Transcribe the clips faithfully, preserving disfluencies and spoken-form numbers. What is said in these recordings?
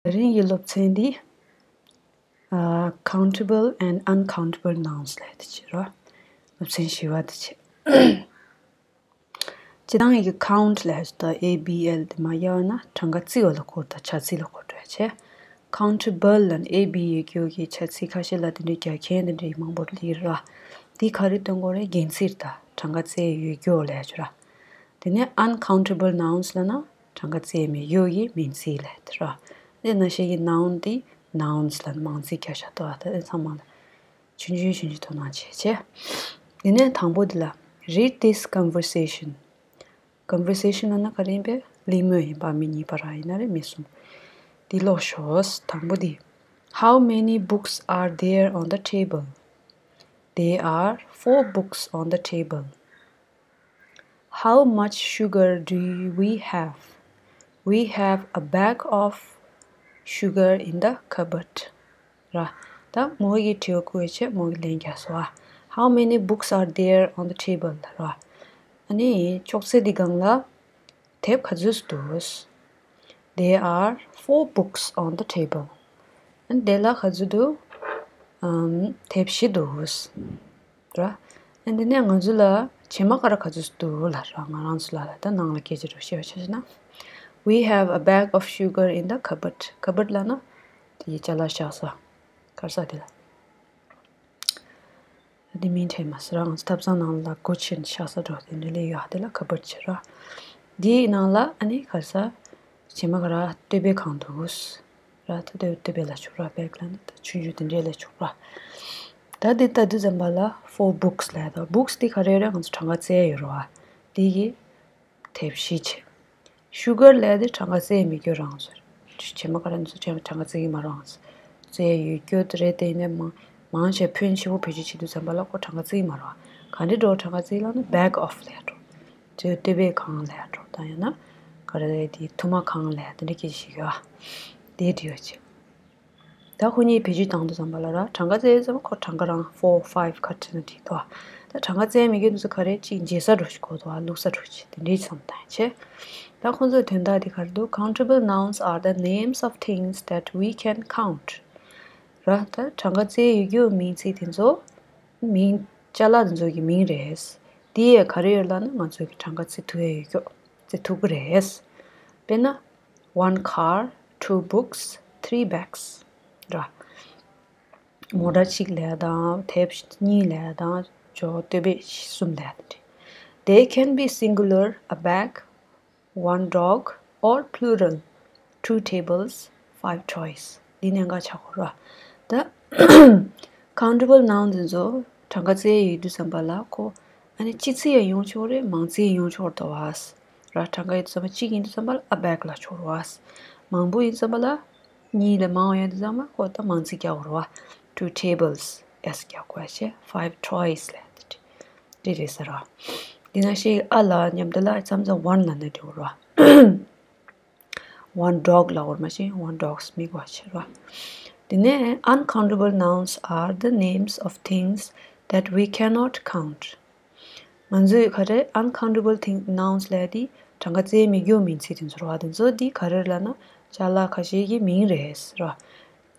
དེ་རིང་གི་སློབ་ཚན་འདི་ཨ། countable and uncountable nouns ལབ་དེ་བྱེད་རོགས། སློབ་ཚན་བཞི་པ་དེ་བྱེད། སྤྱིར་བཏང་ཡི་གེ་count ལབ་ད་A B L དེ་མ་ཡལ་ན་གྲངས་ཀ་བརྩི་བ་ལ་གོ་ད་བྱ་ཚིག་ལ་གོ་འགྲོ་བྱེད། countable ལ་ཨེ་བི་ཡོད་རྒྱུ་གི་བྱ་ཚིག་ཁ་ཤས་ལ་དེ་འདྲའི་རྒྱག་མཁན་དེ་འདྲའི་མང་པོ་ལ་ཡོད་ར། དེ་ག་རེ་སྟོན་གོ་རེད། འགན་འཁྱེར་ད་གྲངས་ཀ་བརྩི་ཡོད་རྒྱུ་ལབ་ཡ་ཅིག་ར། དེ་ནས་uncountable nouns ལབ་ན་གྲངས་ཀ་བརྩི་མེད་རྒྱུ་གི་མིང་ཚིག་ལབ་དེ་ར། དེ་ནང་བཞིན་གྱི་noun དེ་nouns ལབ་ན་མིང་ཚིག་རྒྱག་བྱ་དོ་ཨ། ད་དེ་ཚང་མ་ལ་ཆུང་ཆུང་ཆུང་ཆུང་དོ་སྣང་བྱེད་བྱེད། དེ་ནས་དང་པོ་དེ་ལ། Read this conversation. Conversation ལབ་ན་ག་རེ་ཡིན་པས། གླེང་མོལ་ཡིན་པ། མི་གཉིས་བར་ཡིན་ན་རེད། མི་གསུམ། འདི་ཀློག་ཤོག་དང་པོ་འདི། How many books are there on the table? There are four books on the table. How much sugar do we have? We have a bag of sugar in the cupboard. ར། ད་མོ་ཡི་དྲི་བ་བཀོད་བྱས་མོ་གི་ལན་རྒྱག་སོ། How many books are there on the table? ར། ཨ་ནི་ཅོག་ཙེ་འདི་སྒང་ལ་དེབ་ག་ཚོད་འདུག There are four books on the table. ཨ་ནི་དེ་ལ་ག་ཚོད་འདུག་ཨམ། དེབ་བཞི་འདུག་ར། ཨ་འདི་ནས་ང་ཚོ་ལ་བྱེ་མ་ཀ་ར་ག་ཚོད་འདུག་ལབ་ར། ང་རང་ཚོ་ལ་ལ་ད་ནང་ལ་སྐད་ཆ་འདྲ་བཤད་པ་ཆ་བཞག་ན། We have a bag of sugar in the cupboard. cupboard ལབ་ན་དེ་ཅ་ལག་བཞག་ས། ག་རེ་ཟེར་དེ་ལ། ད་དེ་མིང་དྲན་མ་སོང་ར། ང་ཚོ་ཐབ་ཚང་ནང་ལ་སྒོ་ཕྱེ་ནས་བཞག་ས་འདྲ་དེ་འདྲ་ལས་ཡོད་ཨ། དེ་ལ་cupboard བྱེད་ར། དེའི་ནང་ལ་ཨ་ནི་ག་རེ་ཟེར། བྱེ་མ་ཀ་ར་ལྟོས་པའི་ཁང་འདུག་ར། ད་ལྟོས་ལྟོས་པའི་ལ་ཆོག་ར། bag ལབ་ན་ད་ཆུང་ཆུང་དེ་འདྲའི་ལ་ཆོག་ར། ད་འདི་ལྟ་དུས་ཙམ་པ་ལ་four books ལབ་ཡ་ད། books འདི་ག་རེ་རེད། ང་ཚོ་གྲངས་ཀ་བརྩི་ཡ་ཡོད་རེད་བ། འདི་གི་དེབ་བཞི་བྱས། sugar ལབ་ཡ་དེ་གྲངས་ཀ་བརྩི་ཡ་མེད་རྒྱུ་རང་ཚོ་རེད། བྱེ་མ་ཀ་ར་འདི་ཚོ་གྲངས་ཀ་བརྩི་གི་མ་རེད། ང་ཚོ་བརྩི་ཡ་ཡོད་རྒྱུ་དེ་རེད། དེ་ཡིན་ནའི་མང་མང་ཆེ་ཕོན་ཆེ་པོ་བེད་སྤྱོད་བྱེད་དུས་ཙམ་པ་ལ་ཁོ་གྲངས་ཀ་བརྩི་གི་མ་རེད་བ། ག་འདྲ་འགྲོ་གྲངས་ཀ་བརྩི་ལབ་ན་bag of ལབ་ཡ་འགྲོ། ཚོས་ལྟོས་པའི་ཁང་ལབ་ཡ་འགྲོ། ད་ཡང་ན་ག་རེ་ལབ་དེ་ཐུར་མ་ཁང་ལབ་ཡ་དེ་འདྲ་སྐད་ཆ་ཞིག་ཡོད་ཨ། དེ་འདྲ་ཡོད་ཅིག་ད་ཁོ་གཉིས་བེད་སྤྱོད་བཏང་དུས་ཙམ་པ་ལ་ར་གྲངས་ཀ་བརྩི་ཙམ་ཁོ་གྲངས་ཀ་རང་four five ག་བྲིས་ན་འགྲིག་འདུག་ད་གྲངས་ཀ་བརྩི་མེད་རྒྱུ་དེ་ཚོ་ག་རེ་གཅིག་འཇལ་ས་འགྲོ་ཞིག་དགོས་འདུག་ཨ། བླུགས་ས་འགྲོ་ཅིག་དེ་འདྲའི་བསམ་བཏང་ཡ་བྱས། ད་ཁོ་ཚོའི་དོན་དག་དེ་ག་རེ་འདུག countable nouns are the names of things that we can count. ར། ད་གྲངས་ཀ་བརྩི་ཡོད་རྒྱུ་མིང་ཚིག་དེ་ཚོ་མིང་ཅ་ལག་དེ་ཚོ་གི་མིང་རེད། དེ་ཡས་ག་རེ་ཡོད་ལབ་ན་ང་ཚོ་གི་གྲངས་ཀ་བརྩི་ཐུབ་ཡས་ཡོད་རྒྱུ་བརྩི་ཐུབ་ཀྱི་རེད། དཔེར་ན། one car, two books, three bags ར། མོ་ཊ་གཅིག་ལབ་ཡ་དང་དེབ་གཉིས་ལབ་ཡ་དང་ཇོ་ལྟོས་པའི་གསུམ་ལབ་ཡ་དེ་འདྲ། They can be singular, a bag, one dog, or plural, two tables, five toys. འདི་གནད་འགག་ཆགས་ཀྱི་རེད་བ། ད་countable nouns འདི་ཚོ་གྲངས་ཀ་བརྩི་ཡས་ཡོད་དུས་ཙམ་པ་ལ་ཁོ་ཨ་ནི་གཅིག་བརྩི་ཡས་ཡོང་ཆོག་རེད། མང་བརྩི་ཡས་ཡོང་ཆོག་རེད་བ། ར། གྲངས་ཀ་ཡོད་དུས་ཙམ་པ་གཅིག་ཡིན་དུས་ཙམ་པ་ལ་a bag ལབ་ཆོག་རེད་བ། མང་པོ་ཡིན་དུས་ཙམ་པ་ལ་གཉིས་ལས་མང་བ་ཡོད་དུས་ཙམ་པ་ཁོ་ད་མང་བརྩི་རྒྱག་དགོས་རེད་བ། two tables s རྒྱག་དགོས་བྱས། five toys ལབ་དེ་འདྲ་རེད་ཟེར་བ། འདི་ནང་བཞིན་a ལ་མཉམ་དུ་ལ་མཚམས་མཚམས་one ལབ་ན་འགྲིག་གི་རེད་བ། one dog ལབ་དགོས་རེད། མ་གཞི་one dogs མི་དགོས་བྱས་རེད་བ། དེ་ནས་uncountable nouns are the names of things that we cannot count. ང་ཚོས་ག་རེ་uncountable thing nouns ལབ་དེ་གྲངས་ཀ་བརྩི་མི་རྒྱུ་མིང་ཚིག་དེ་ཚོ་རེད་བ། དེ་ཚོ་དེ་ག་རེ་ལབ་ན་ཅ་ལག་ཁ་ཤས་ཀྱི་མིང་རེད་ཟེར་བ།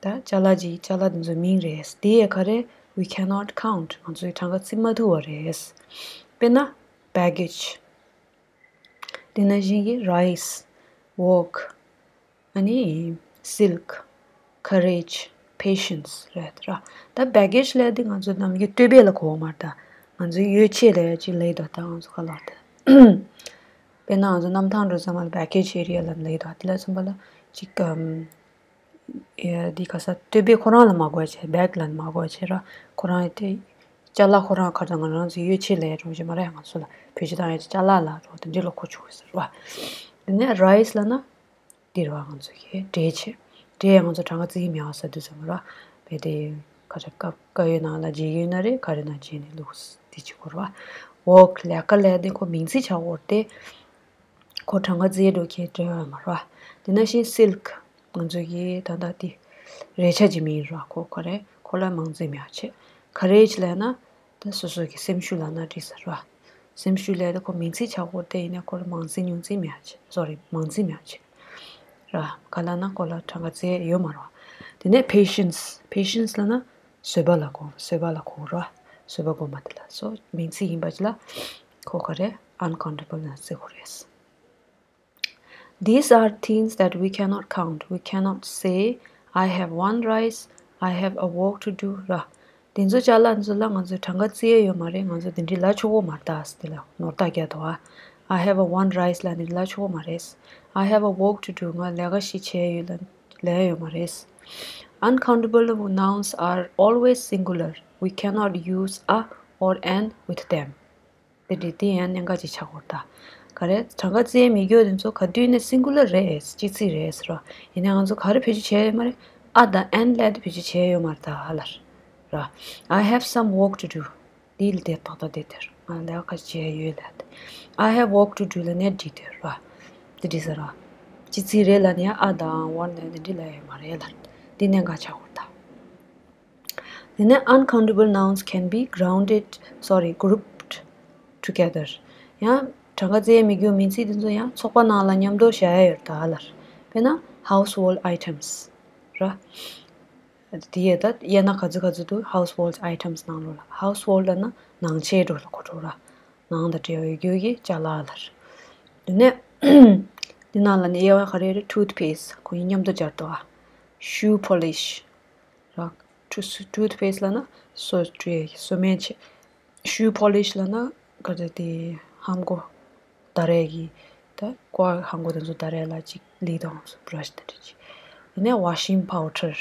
ད་ཅ་ལག་ཅིག་ཅ་ལག་དེ་ཚོའི་མིང་རེད། དེ་ཡས་ག་རེ། we cannot count. ང་ཚོས་གྲངས་ཀ་བརྩི་མ་ཐུབ་པ་རེད། དཔེར་ན་baggage དེ་ནང་བཞིན་གྱི་rice, wok, ཨ་ནི་silk, courage, patience རེད་ར། ད་baggage ལབ་དེ་ང་ཚོ་ནམ་རྒྱུན་ལྟོས་པའི་ལ་གོ་བ་མ་རེད། ད་ང་ཚོའི་ཡོ་བྱད་ལབ་ཡ་ཅིག་ལབ་ཡོད་ད། ད་ང་ཚོ་ཁ་ལག་ད་དཔེར་ན་ང་ཚོ་གནམ་ཐང་འགྲོ་ཙམ་པ་ལ་baggage area ལབ་ལབ་ཡོད་ད། དེ་ལ་མཚོན་པ་ལ་ཅིག་གམ་ཡ་འདི་ག་ས་ལྟོས་པའི་ཁོ་རང་ལ་མ་གོ་བ་བྱས། bag ལ་མ་གོ་བ་བྱས་ར། ཁོ་རང་དེ་ཅ་ལག་ཁོ་རང་ག་ད་ང་རང་ཚོའི་ཡོ་བྱད་ལབ་ཡ་འགྲོ་གི་མ་རེད། ང་ཚོ་ལ་བེད་སྤྱོད་བཏང་ཡ་ཅ་ལག་ལ་འགྲོ་དེ་འདྲ་ལ་གོ་ཆོག་གི་ཟེར་བ། དེ་ནས་rice ལབ་ན་འདི་རེད་བ། ང་ཚོ་གི་འབྲས་བྱས། འབྲས་ང་ཚོ་གྲངས་ཀ་བརྩི་གི་མེད་བ་ཟེར་དུས་ཙམ་པ་ར། བས་དེ་ག་ཚོད་ཀ་ཀ་ཡོད་ནང་ལ་བརྗེ་གི་ཡོད་ན་རེད། ག་རེ་ནང་བརྗེ་ནས་བླུགས་དེ་བྱེད་དགོས་རེད་བ། wok ལབ་ཀ་ལབ་དེ་ཁོ་མིང་ཚིག་ཆགས་དགོས་ཏེ། ཁོ་གྲངས་ཀ་བརྩི་འགྲོ་ཁྱེད་འདྲ་ཡོད་མ་རེད་བ། དེ་ནང་བཞིན་silk ང་ཚོ་གི་ད་ལྟ་དེ་རས་ཆ་ཅིག་མིང་རེད་བ། ཁོ་ག་རེ་ཁོ་ལ་མང་བརྩི་མེད་བ་བྱས། courage ལབ་ན་ད་སོ་སོ་གི་སེམས་ཤུགས་ལབ་ན་འགྲིག་ས་རེད་བ། སེམས་ཤུགས་ལབ་ད་ཁོ་མིང་ཚིག་ཆགས་དགོས་ཏེ་ཡིན་ན་ཁོ་ལ་མང་བརྩི་ཉུང་བརྩི་མེད་བ་བྱས། སོ་རི་མང་བརྩི་མེད་བ་བྱས། ར། ག་ལབ་ན་ཁོ་ལ་གྲངས་ཀ་བཙལ་ཡོད་མ་རེད་བ། དེ་ནས་patience, patience ལབ་ན་བཟོད་པ་ལ་གོ་བཟོད་པ་ལ་གོ་ར། བཟོད་པ་སྒོམ་པ་དེ་ལ་སོ་མིང་ཚིག་ཡིན་པ་ཅིག་ལ་ཁོ་ག་རེ་uncountable ལ་བརྩི་དགོས་རེད། These are things that we cannot count. We cannot say, "I have one rice, I have a work to do" ར། དེ་ཚོ་ཅ་ལག་ཚོ་ལ་ང་ཚོས་གྲངས་ཀ་བརྩི་ཡ་ཡོད་མ་རེད། ང་ཚོ་དེ་འདྲའི་ལ་ཆོག་གོ་མ་རེད་ད་ཟེར་དེ་ལ་ནོར་ད་རྒྱག་འདུག་ཨ། I have a one rice ལ་དེ་འདྲའི་ལ་ཆོག་གོ་མ་རེད། I have a work to do ང་ལས་ཀ་ཞིག་བྱས་ཡོད་ལ་ལས་ཡོད་མ་རེད། Uncountable nouns are always singular. We cannot use a or an with them. དེ་འདྲའི་དེ་ཡང་གནད་འགག་ཅིག་ཆགས་ཡོད་ད། ག་རེ་གྲངས་ཀ་བརྩི་མི་དགོས་དེ་ཚོ་ག་དུས་ནས་singular རེད། གཅིག་ཚིག་རེད་ཟེར་བ། ཡིན་ནའི་ང་ཚོ་ག་རེ་བེད་སྤྱོད་བྱས་ཡོད་མ་རེད། a དང་an ལབ་དེ་བེད་སྤྱོད་བྱས་ཡོད་མ་རེད་ད་ཨ་ལར། ར། I have some work to do. དེ་ལ་དེ་ཏག་ཏག་དེ་དེར་ང་ལས་ཀ་བྱས་ཡོད་ལབ་དེ། I have work to do ལབ་ནས་འགྲིག་དེ་ར། དེ་འགྲིག་ས་ར། གཅིག་ཚིག་རེད་ལབ་ནས་a དང་one ལབ་དེ་འདྲ་ལབ་ཡོད་མ་རེད་ལ། དེ་གནད་འགག་ཆགས་ཡོད་ད། དེ་ནས་uncountable nouns can be grounded, sorry, grouped together. ཡང་གྲངས་ཀ་བརྩི་མི་དགོས་མིང་ཚིག་དེ་ཚོ་ཡང་ཚོགས་པ་ནང་ལ་མཉམ་དུ་བཞག་ཡ་ཡོད་ད་ལར། དཔེར་ན་household items ར། དེ་ཡས་ད་དབྱེ་ན་ག་ཚོད་ག་ཚོད་འདུག household items ནང་ལོགས་ལ། household ལབ་ན་ནང་ཆས་འགྲོ་ལ་གོ་འགྲོ་ར། ནང་དང་འབྲེལ་བའི་རྒྱུ་གི་ཅ་ལག་ལར། དེ་ནས་དེ་ནང་ལ་ནི་དབྱེ་བ་ག་རེ་རེད། toothpaste ཁོ་གཉིས་མཉམ་དུ་སྦྱར་འདུག་ཨ། shoe polish ར། tooth- toothpaste ལབ་ན་སོ་བཀྲུ་ཡས་ཀྱི་སོ་སྨན་ཆས། shoe polish ལབ་ན་ག་རེ་དེ་ཧམ་གོ་བརྡར་ཡས་ཀྱི་ད་ཀོ་ཧམ་གོ་དེ་ཚོ་བརྡར་ཡས་ལ་ཅིག་ལིག་དང་སོ་brush དེ་འདྲ་ཅིག་དེ་ནས་washing powder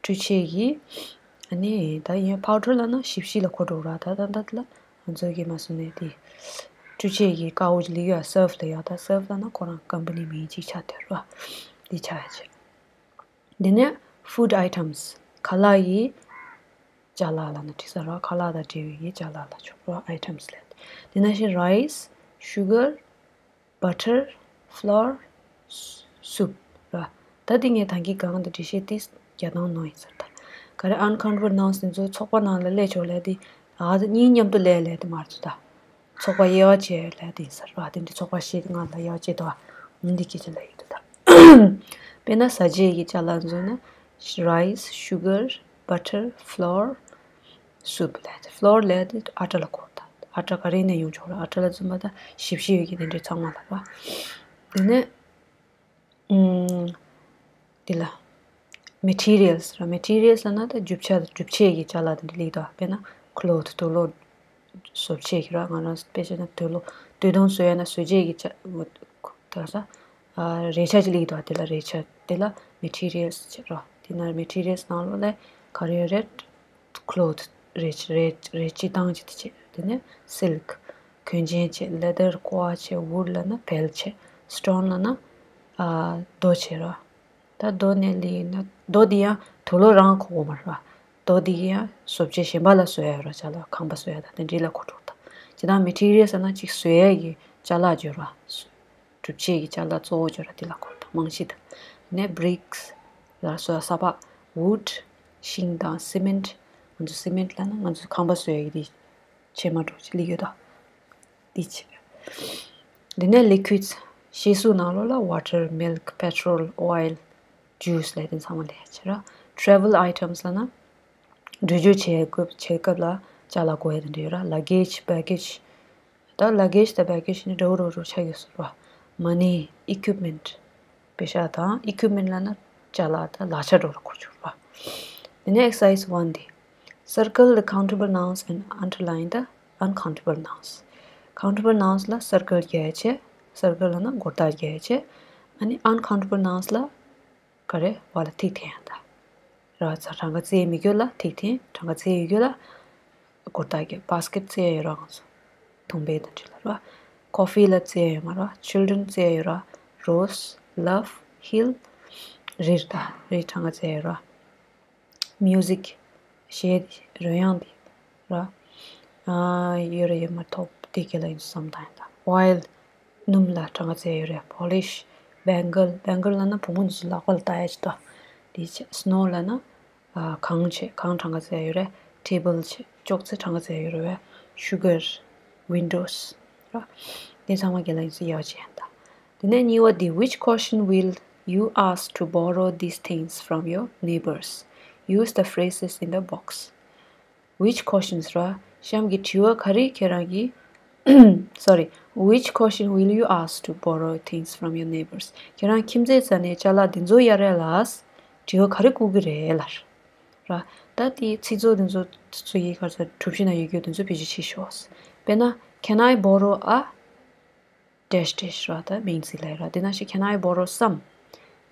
བཀྲུ་ཆས་ཀྱི་ཨ་ནི་ད་ཡིན་powder ལབ་ན་ཞིབ་ཞིབ་ལ་གོ་འགྲོ་ར། ད་ད་ད་ལ་ང་ཚོ་གི་མ་སོ་ནས་དེ་བཀྲུ་ཆས་ཀྱི་དཀར་པོ་ཅིག་ལིག་ཡོད་Surf ལབ་ཡོད། ད་Surf ལབ་ན་ཁོ་རང་company མིང་ཅིག་ཆགས་བསྡད་ར། དེ་ཆགས་ཡ་ཆེ། དེ་ནས་food items ཁ་ལག་གི་ཅ་ལག་ལབ་ན་འགྲིག་ས་ར། ཁ་ལག་དང་འབྲེལ་བའི་ཅ་ལག་ལ་ཆོག་ར། items ལབ། དེ་ནང་བཞིན་rice, sugar, butter, flour, soup ར། ད་འདི་ངས་ད་གིན་གང་དུ་འགྲེལ་བཤད་ཏིས་རྒྱག་སྟངས་ནོར་ཡིན་ས་རེད་ད། ག་རེ་uncountable nouns དེ་ཚོ་ཚོགས་པ་ནང་ལ་སླེབས་ཆོག་ལབ་དེ་ཨ་ད་གཉིས་མཉམ་དུ་སླེབས་ལབ་དེ་མ་རེད་ད། ཚོགས་པ་དབྱེ་བ་ཕྱེ་ལབ་དེ་ཡིན་ས་རེད་བ། དེ་འདྲའི་ཚོགས་པ་བཤད་དེ་ང་ལ་དབྱེ་བ་ཕྱེ་དོ་ཨ། འདི་སྐད་ཆ་ལབ་ཡོད་དོ་ད། དཔེར་ན་བཟའ་བཅའ་གི་ཅ་ལག་ཚོ་ན་rice, sugar, butter, flour, soup ལབ་དེ། flour ལབ་དེ་ཨ་ཊ་ལ་གོ་ད། ཨ་ཊ་ག་རེ་ནས་ཡོང་ཆོག་ར། ཨ་ཊ་ལ་བཙུན་པ་ད་ཞིབ་ཞིབ་ཡོད་ཀྱི་དེ་འདྲའི་ཚང་མ་ལ་ར། དེ་ནས་ཨུམ། དེ་ལ་materials ར། materials ལབ་ན་ད་རྒྱུ་ཆ་གྲུབ་ཆས་ཀྱི་ཅ་ལག་དེ་འདྲ་སླེབས་འདུག་དཔེར་ན་cloth དུག་ལོག་བཟོ་བྱེད་ཀྱི་ར། ང་རང་དཔེ་བྱས་ན་དུག་ལོག་དུག་སྡོང་བཟོ་ཡ་ན་བཟོ་བྱེད་ཀྱི་ཅ་ད་ས་རས་ཆ་ཅིག་སླེབས་འདུག་དེ་ལ་རས་ཆ་དེ་ལ་materials བྱེད་ར། དེ་ན་materials ནང་ལོགས་ལ་ག་རེ་ཡོད་རེད། cloth རས་རས་རས་སྤྱི་བཏང་ཅིག་དེ་བྱེད། དེ་ནས་silk གོན་ཆེན་བྱེད། leather ཀོ་བ་བྱེད། wood ལབ་ན་བལ་བྱེད། stone ལབ་ན་ཨ་རྡོ་བྱེད་ར། ད་རྡོ་ནས་ལི་ན་རྡོ་འདི་ཡང་དུག་ལོག་རང་གོ་གོ་མ་ར། རྡོ་འདི་ཡང་བཟོ་བྱེད་གཞན་པ་ལ་བཟོ་ཡ་ཡོད་ར། ཅ་ལག་ཁང་པ་བཟོ་ཡ་དང་དེ་འདྲའི་ལ་གོ་འགྲོ་ད། ཇི་ལྟར་materials ཟེར་ན་ཅིག་བཟོ་ཡ་གི་ཅ་ལག་བརྗོད་ར། གྲུབ་ཆའི་གི་ཅ་ལག་གཙོ་བོ་བརྗོད་ར་དེ་ལ་གོ་ད། རྨང་གཞི་ད། ནས་bricks ལ་བཟོ་ཡ་ས་ཕག wood ཤིང་དང་cement ང་ཚོ་cement ལ་ན་ང་ཚོ་ཁང་པ་བཟོ་ཡ་གི་དེ་ཕྱེ་མ་འགྲོ་ཅིག་ལི་ཡོད་ད། འདི་བྱས། འདི་ནས་liquids ཤེལ་གཟུགས་ནང་ལོགས་ལ་water, milk, petrol, oil, juice ལས་དེ་ཚང་མ་ལས་བྱས་ར། travel items ལ་ན་འགྲུལ་སྐྱོད་བྱེད་སྐབས་བྱེད་སྐབས་ལ་ཅ་ལག་དགོས་ཡ་དེ་འདྲ་ཡོད་ར། luggage, baggage ད་luggage དང་baggage ནི་འདྲ་བོ་རོ་རོ་ཆགས་ཡོད་ཟེར་ར། money, equipment པེ་ཤག་དང་equipment ལ་ན་ཅ་ལག་དང་ལག་ཆ་འདྲ་བོ་ལ་གོ་ཆོག་ར། དེ་ནས་exercise one དེ། Circle the countable nouns and underline the uncountable nouns. countable nouns ལ་circle རྒྱག་ཡ་བྱས། circle ལ་ན་སྒོར་རྟགས་རྒྱག་ཡ་བྱས། ཨ་ནི་uncountable nouns ལ་ག་རེ་བ་ལ་ཐིག་འཐེན་ཡ་ད། ར་ཚ་གྲངས་ཀ་བརྩི་མི་དགོས་ལ་ཐིག་འཐེན། གྲངས་ཀ་བརྩི་ཡི་དགོས་ལ་སྒོར་རྟགས་རྒྱག basket བརྩི་ཡ་ཡོད་ར། ང་ཚོ་དུང་བའི་དང་འབྲེལ་ལ་ར། coffee ལ་བརྩི་ཡ་ཡོད་མ་ར། children བརྩི་ཡ་ཡོད་ར། rose, love, hill རི་ར་ད། རི་གྲངས་ཀ་བརྩི་ཡ་ཡོད་ར། music གཞས་རོལ་དབྱངས་དེ་ར། ཨ་ཡོད་རེད་ཡོད་མ་ཐོབ་དེ་ག་ལ་ཡིན་བསམ་དང་ཡིན་ད། oil སྣུམ་ལ་གྲངས་ཀ་བརྩི་ཡོད་རེད། polish bangle, bangle ལབ་ན་བུ་མོ་འདི་ཚོ་ལག་པ་ལ་བཏགས་ཡ་ཅིག་ད། དེ་བྱས། snow ལབ་ན་ཨ་གངས་བྱས། གངས་གྲངས་ཀ་བརྩི་ཡ་ཡོད་རེད། table བྱས། ཅོག་ཙེ་གྲངས་ཀ་བརྩི་ཡ་ཡོད་རེད། sugar, windows ར། དེ་ཚང་མ་ག་ལ་ཡིན་ས་ཡག་ཅིག་ཡིན་ད། དེ་ནས་གཉིས་པ་འདི། which question will you ask to borrow these things from your neighbors? Use the phrases in the box. Which questions ར། གཤམ་གྱི་དྲི་བ་ག་རེ་ཁྱེད་རང་གིས། Sorry, which question will you ask to borrow things from your neighbors? ཁྱེད་རང་ཁྱིམ་མཚེས་ཚོ་ནས་ཅ་ལག་འདི་ཚོ་གཡར་ཡ་ལ་དྲི་བ་ག་རེ་བསྐུར་གི་རེད་ལབ་ར། ད་དེའི་ཚིག་མཛོད་འདི་ཚོ་ཚོ་ཡི་ག་ཚོད་གྲུབ་ཆ་ན་ཡོད་རྒྱུ་འདི་ཚོ་བེད་སྤྱོད་བྱེད་ཤོག་དཔེར་ན། Can I borrow a dash dash ར། ད་མིང་ཚིག་ལ་ར། དེ་ནང་བཞིན་can I borrow some?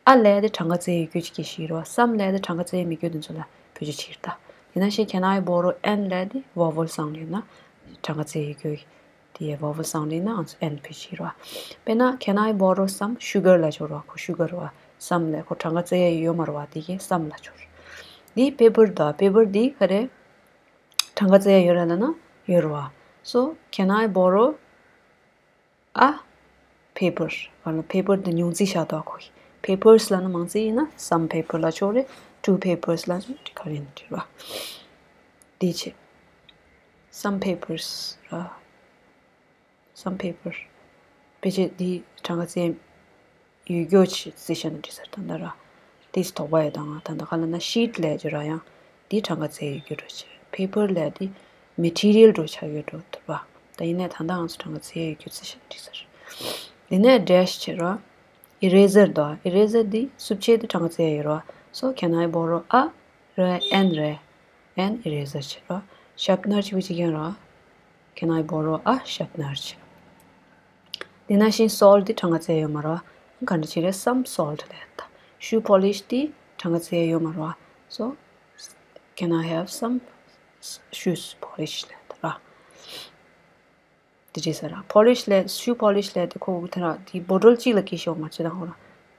a ལབ་དེ་གྲངས་ཀ་བཙལ་ཡོད་རྒྱུ་ཅིག་གི་ཞིག་ར། some ལབ་དེ་གྲངས་ཀ་བཙལ་མེད་རྒྱུ་དེ་ཚོ་ལ་བེད་སྤྱོད་བྱེད་ད། དེ་ནང་བཞིན་can I borrow an ལབ་དེ་vowel sound ཡིན་ན་གྲངས་ཀ་བཙལ་ཡོད་རྒྱུ་དེ་vowel sound ཡིན་ན་an བེད་སྤྱོད་བྱེད་ར། དཔེར་ན་can I borrow some sugar ལབ་ཆོག་ར། ཁོ་sugar ར། some ལབ་ཁོ་གྲངས་ཀ་བཙལ་ཡ་ཡོད་མ་ར་བ། དེ་གི་some ལབ་ཆོག་ར། དེ་paper ད་paper དེ་ག་རེ། གྲངས་ཀ་བཙལ་ཡ་ཡོད་ར་ལབ་ན་ཡོད་ར་བ། So can I borrow a paper? ག་ལ་paper དེ་ཉུང་ཚིག་བཞག་འདུག་ཁོ་གི་papers ལབ་ན་མང་ཚིག་ཡིན་ན་some paper ལབ་ཆོག་རེད། two papers ལབ་ཆོག་རེད། ག་རེ་ཡིན་ན་རེད་བ། དེ་བྱས། some papers ར། some paper བེད་སྤྱོད་འདི་གྲངས་ཀ་བཙལ་ཡོད་རྒྱུ་ཆེ་རྩི་ཤ་ནི་འདྲི་ཟེར་ད་འདི་ར། དེས་དོགས་པ་ཡོད་དང་ད་ལྟ་ཁ་ལ་ན་sheet ལས་ཀྱི་ར་ཡང་འདི་གྲངས་ཀ་བཙལ་ཡོད་རྒྱུ་འགྲོ་ཆེ། paper ལས་འདི་material འགྲོ་ཆགས་ཡོད་འགྲོ་ཐུབ་པ། ད་ཡིན་ནའི་ད་ལྟ་ང་ཚོ་གྲངས་ཀ་བཙལ་ཡོད་རྒྱུ་རྩི་ཤ་ནི་འདྲི་ཟེར། དེ་ནས་dash བྱེད་ར། eraser དོ། eraser འདི་སུབ་ཆེད་དུ་གྲངས་ཀ་བཙལ་ཡོད་ར། So can I borrow a ར་an ར། an eraser བྱེད་ར། sharpener ཅིག་བྱེད་ཀྱང་ར། Can I borrow a sharpener? ཅེས། དེ་ནང་བཞིན་salt དེ་གྲངས་ཀ་བཙལ་ཡོད་མ་རེད་བ། ག་འདྲ་བྱེད་རེད། some salt ལབ་ད། shoe polish དེ་གྲངས་ཀ་བཙལ་ཡོད་མ་རེད་བ། So can I have some shoes polish ལབ་ད་ར། དེ་བྱས་ས་ར། polish ལབ་shoe polish ལབ་དེ་ཁོ་དེ་ར་དེ་bottle གཅིག་ལ་སྐྱེས་ཤོག་མ་བྱེད་དང་ཁོ་ར།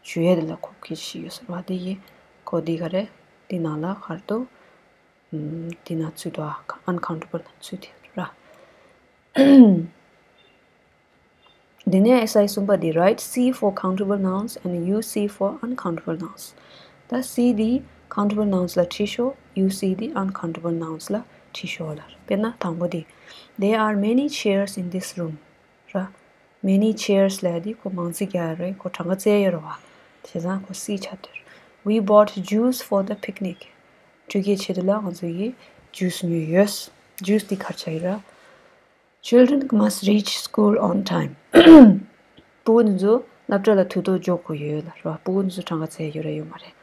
ཇུ་ཡས་དེ་ལ་ཁོ་སྐྱེས་ཤིག་ཡོད་ས་ར་བ། དེ་ཡིན་ཁོ་དེ་ག་རེད། དེ་ནང་ལ་ག་རེ་འདུག་དེ་ན་ཚུད་དོ། uncountable ན་ཚུད་དེ་ར། དེ་ནས་exercise གསུམ་པ་དེ། write C for countable nouns and U C for uncountable nouns. ད་C དེ་countable nouns ལ་བྲིས་ཤོག U C དེ་uncountable nouns ལ་བྲིས་ཤོག་ལ། དཔེར་ན་དང་པོ་དེ། There are many chairs in this room. ར། many chairs ལབ་དེ་ཁོ་མང་ཚིག་རྒྱག་རེད། ཁོ་གྲངས་ཀ་བཙལ་ཡོད་རེད་བ། བྱས་ཙང་ཁོ་C ཆགས་དུས། We bought juice for the picnic. སྤྲོ་སྐྱིད་ཆེད་དུ་ལ་ང་ཚོ་ཡིས་juice ཉོས་ཡོད། juice དེ་ག་རེ་ཆགས་ཡོད་ར། Children must reach school on time. ཕྲུ་གུ་འདི་ཚོ་སློབ་གྲྭ་ལ་དུས་ཐོག་འབྱོར་དགོས་ཡོད་ལ་ར། ཕྲུ་གུ་འདི་ཚོ་གྲངས་ཀ་བཙལ་ཡོད་ར་ཡོད་མ་རེད།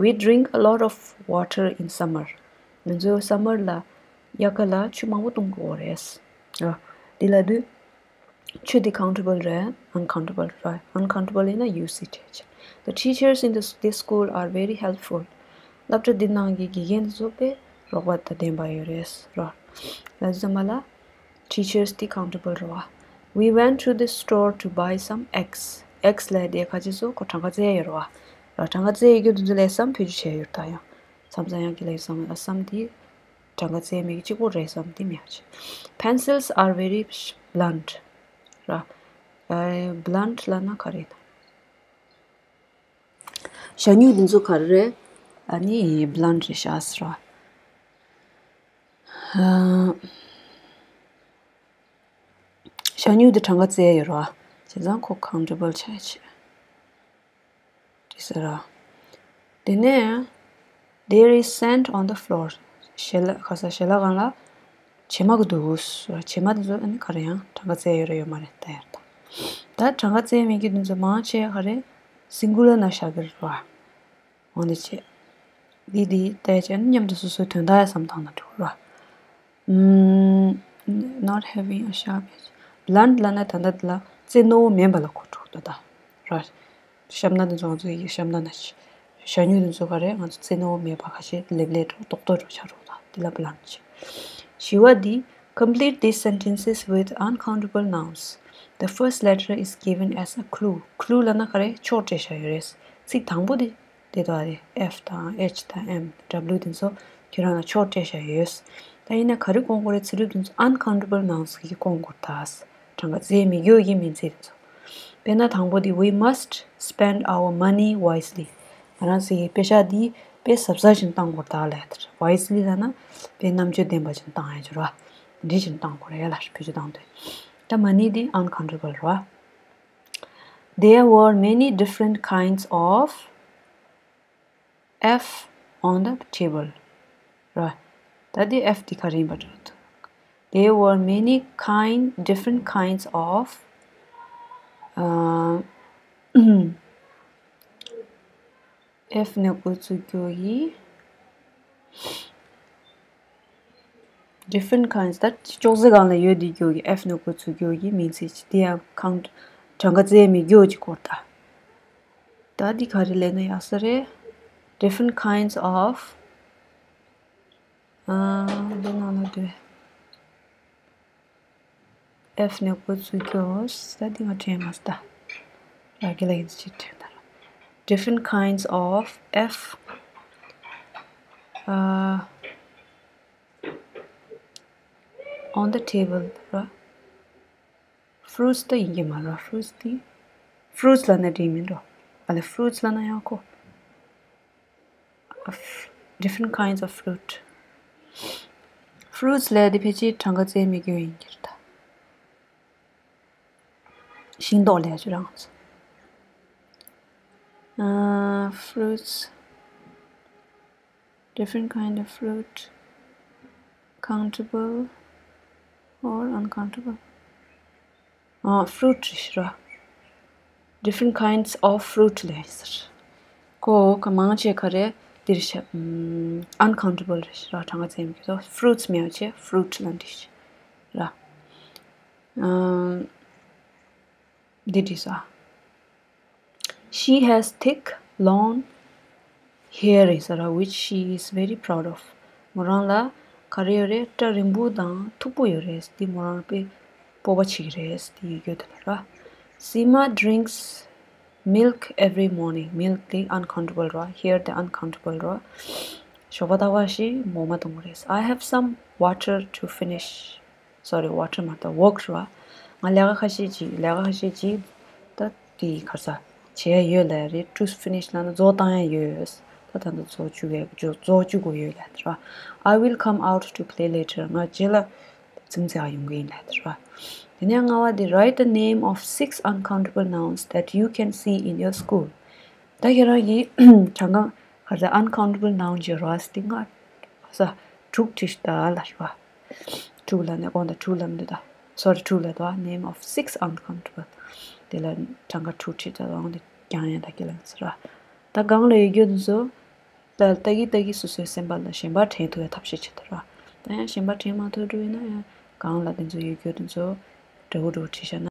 We drink a lot of water in summer. ང་ཚོ་summer ལ་དབྱར་ཁ་ལ་ཆུ་མང་པོ་འཐུང་དགོས་རེད་ར། འདི་ལ་དུས། ཆུ་དེ་countable རེད། uncountable རེད། uncountable ཡིན་ན U C བྲིས་ཆེ། The teachers in this, this school are very helpful. སློབ་གྲྭ་འདི་ནང་གི་དགེ་རྒན་ཚོ་དཔེ་རོགས་པ་དང་ལྡན་པ་ཡོད་རེད་ར། ལ་ཙམ་ལ་teachers དེ་countable རེད་བ། We went to the store to buy some eggs. eggs ལབ་དེ་ཁ་ཅིག་ཚོ་ཁོ་གྲངས་ཀ་བཙལ་ཡོད་རེད་བ། ར་གྲངས་ཀ་བཙལ་ཡོད་རྒྱུ་དེ་ཚོ་ལས་some བེད་སྤྱོད་བྱས་ཡོད་ད་ཡང་། མཚམས་མཚམས་ཡང་གི་ལས་some ལ་some དེ་གྲངས་ཀ་བཙལ་མེད་ཀྱི་གཅིག་པོ་རེད། some དེ་མེད་ཀྱི། Pencils are very blunt. ར། ཨ། blunt ལབ་ན་ག་རེ་ཡིན་ན། ཞ་སྨྱུག་འདི་ཚོ་ག་རེ་རེད། ཨ་ནི་blunt རེད་ཤག་ཟེར་བ། ཨ། ཞ་སྨྱུག་འདི་གྲངས་ཀ་བཙལ་ཡོད་རེད་བ། བྱས་ཙང་ཁོ་countable ཆགས་ཡ་ཆེ། དེ་ཟེར་ར། དེ་ནས། There is sand on the floor. ཞལ་ལག་ག་ས་ཞལ་ལག་སྒང་ལ་བྱེ་མ་གི་འདུག་ཟེར་བ། བྱེ་མ་དེ་ཚོ་ཨ་ནི་ག་རེ་ཡང་གྲངས་ཀ་བཙལ་ཡོད་རེད་ཡོད་མ་རེད་ལྟ་ཡ་རེད་ད། ད་གྲངས་ཀ་བཙལ་མེད་ཀྱི་དེ་ཚོ་མང་ཆེ་ག་རེ་singular ན་བཞག་གི་རེད་བ། འོ་འདི་བྱས། འདི་འདི་བལྟས་བྱས་ནི་མཉམ་དུ་སོ་སོའི་དོན་དག་ཡ་བསམ་བཏང་ན་འགྲིག་ར། ཨུམ། Not having a sharp edge. blunt ལབ་ན་ད་ལྟ་འདི་ལ་རྩེ་རྣོ་བོ་མེད་པ་ལ་གོ་འགྲོ་ད་ད། ར། ཞབས་ན་འདི་ཚོ་ང་ཚོ་ཡི་ཞབས་ན་ན་ཞ་སྨྱུག་འདི་ཚོ་ག་རེ་ང་ཚོ་རྩེ་རྣོ་བོ་མེད་པ་ཁ་ཤས་ལེབ་ལེབ་འགྲོ་རྡོག་རྡོག་འགྲོ་ཆ་རོགས་ད་འདི་ལ་blunt བྱས། བཞི་བ་འདི། Complete these sentences with uncountable nouns. The first letter is given as a clue. clue ལབ་ན་ག་རེ་ཕྱོགས་སྤྲད་བཞག་ཡོད་རེད། ཚིག་དང་པོ་འདི། དེ་དག་རེད། F དང་H དང་M W དེ་ཚོ་ཁྱེད་རང་ལ་ཕྱོགས་སྤྲད་བཞག་ཡོད། ད་ཡིན་ན་ག་རེ་སྐོང་དགོས་རེད། ཚིག་གྲུབ་དེ་ཚོ་uncountable nouns གིས་སྐོང་དགོས་རེད་ད། གྲངས་ཀ་བཙལ་མི་དགོས་ཀྱི་མིང་ཚིག་དེ་ཚོ། དཔེར་ན་དང་པོ་དེ། We must spend our money wisely. ང་རང་ཚོ་གི་པེ་ཤག་འདི་དཔེ་གཟབ་གཟབ་བྱས་ནས་བཏང་དགོས་རེད་ད་ལབ་ཡ་དེ་རེད། wisely ལབ་ན་དཔེ་རྣམ་དཔྱོད་ལྡན་པ་བྱས་ནས་བཏང་ཡ་ཅིག་རེད་བ། འདི་བྱས་ནས་བཏང་དགོས་རེད་ལབ་བེད་སྤྱོད་བཏང་དུས། ད་money འདི་uncountable རེད་བ། There were many different kinds of F on the table. ར། ད་འདི་F འདི་ག་རེ་ཡིན་པ་འདྲ། There were many kind, different kinds of, uh, F ནས་འགོ་བཙུགས་རྒྱུ་ཡིན། Different kinds, ད་ཅོག་ཙེ་སྒང་ལ་ཡོད་དེ་རྒྱུ་གི་F ནས་འགོ་བཙུགས་རྒྱུ་གི་མིང་ཚིག་ཅིག་དེ་ཡང་གང་གྲངས་ཀ་བཙལ་མི་རྒྱུ་ཅིག་སྐོར་ད། ད་འདི་ག་རེ་ལས་ན་ཡག་ས་རེད། Different kinds of, ཨ། འདི་ནང་ལ་འདུས། F ནས་འགོ་བཙུགས་རྒྱུ། ད་འདི་ང་དྲན་མ་སོང་ད། ཡ་གི་ལ་ཡིན་ཅིག་དྲན་ད། Different kinds of F, uh, on the table, ར། Fruits ད་ཡིན་གྱི་མ་རེད། Fruits དེ། Fruits ལབ་ན་འགྲིག་མིན་འགྲོ། ཨ་ལེ། Fruits ལབ་ན་ཡག་གོ། Different kinds of fruit. Fruits ལབ་དེ་ཕལ་ཆེར་གྲངས་ཀ་བཙལ་མི་རྒྱུ་ཡིན་གྱི་རེད་ད། ཤིང་ཏོག་ལབ་ཡ་ཅིག་རང་། ཨ། Fruits, different kind of fruit, countable or uncountable. ཨ། Fruit རེད་ཤག་ར། Different kinds of fruit ལབ་ཡ་ཟེར། ཁོ་ག་མང་ཆེ་ག་རེ་འདི་རེད་ཤག་ཨམ། Uncountable རེད་ཤག་ར། གྲངས་ཀ་བཙལ་མི་རྒྱུ་དེ། Fruits མེད་པ་བྱས་fruit ལབ་འགྲིག་ཤག་ར། ཨམ། འདི་འགྲིག་སོང་། She has thick, long hair ཡིན་ས་ར། Which she is very proud of. མོ་རང་ལ་ག་རེ་ཡོད་རེད། སྐྲ་རིང་པོ་དང་མཐུག་པོ་ཡོད་རེད། འདི་མོ་རང་དཔེ་སྤོབས་པ་བྱེད་ཀྱི་རེད། འདི་ཡོད་རྒྱུ་དེ་ལ་ར། Sima drinks milk every morning. Milk དེ་uncountable ར། Hair དེ་uncountable ར། ཞོགས་པ་རྟག་པར་ཞིག་མོག་མ་འཐུང་གི་རེད། I have some water to finish. Sorry, water མ་རེད་ད། Work རེད་བ། ང་ལས་ཀ་ཁ་ཤས་ཅིག་ལས་ཀ་ཁ་ཤས་ཅིག་ད་དེ་ག་རེ་ཟ། བྱས་ཡོད་ལབ་རེད། To finish ལབ་ན་རྫོགས་བཏང་ཡ་ཡོད། ད་ད་ལྟ་རྫོགས་བཅུག་ཡ། རྫོགས་བཅུག་དགོས་ཡོད་ལབ་རེད་བ། I will come out to play later. ང་རྗེས་ལ་རྩེད་མོ་རྩེ་ག་ཡོང་གི་ཡིན་ལབ་རེད་བ། དེ་ནས་ལྔ་པ་དེ། Write the name of six uncountable nouns that you can see in your school. ད་ཁྱེད་རང་གིས་གྲངས་ཀ་ག་རེ་ཟ། Uncountable noun ཅིག་ར། དེ་ལྔ་ས། དྲུག་བྲིས་ཤོག་ད་ལབ་རེད་བ། དྲུག་ལབ་ནས་གོང་དུ་དྲུག་ལབ་འདུག་ད། Sorry, དྲུག་ལབ་འདུག་བ། Name of six uncountable. དེ་ལ་གྲངས་ཀ་དྲུག་བྲིས་ད། འོང་དེ་རྒྱང་ཡན་ད་ཀི་ལ་ཟེར་བ། ད་སྒང་ལ་ཡོད་རྒྱུ་དེ་ཚོ། ད་ལྟ་གི་ལྟ་གི་སོ་སོའི་སེམས་པ་ལ་གཞན་པ་དྲན་ཐུབ་པའི་ཐབས་ཤེས་བྱེད་ད་ར། ད་ཡང་གཞན་པ་དྲན་མ་ཐུབ་འགྲོ་ཡིན་ན་ཡང་སྒང་ལ་དེ་ཚོ་ཡོད་རྒྱུ་དེ་ཚོ་འདྲ་བོ་འདྲ་བོ་བྲིས་བཞག་ན།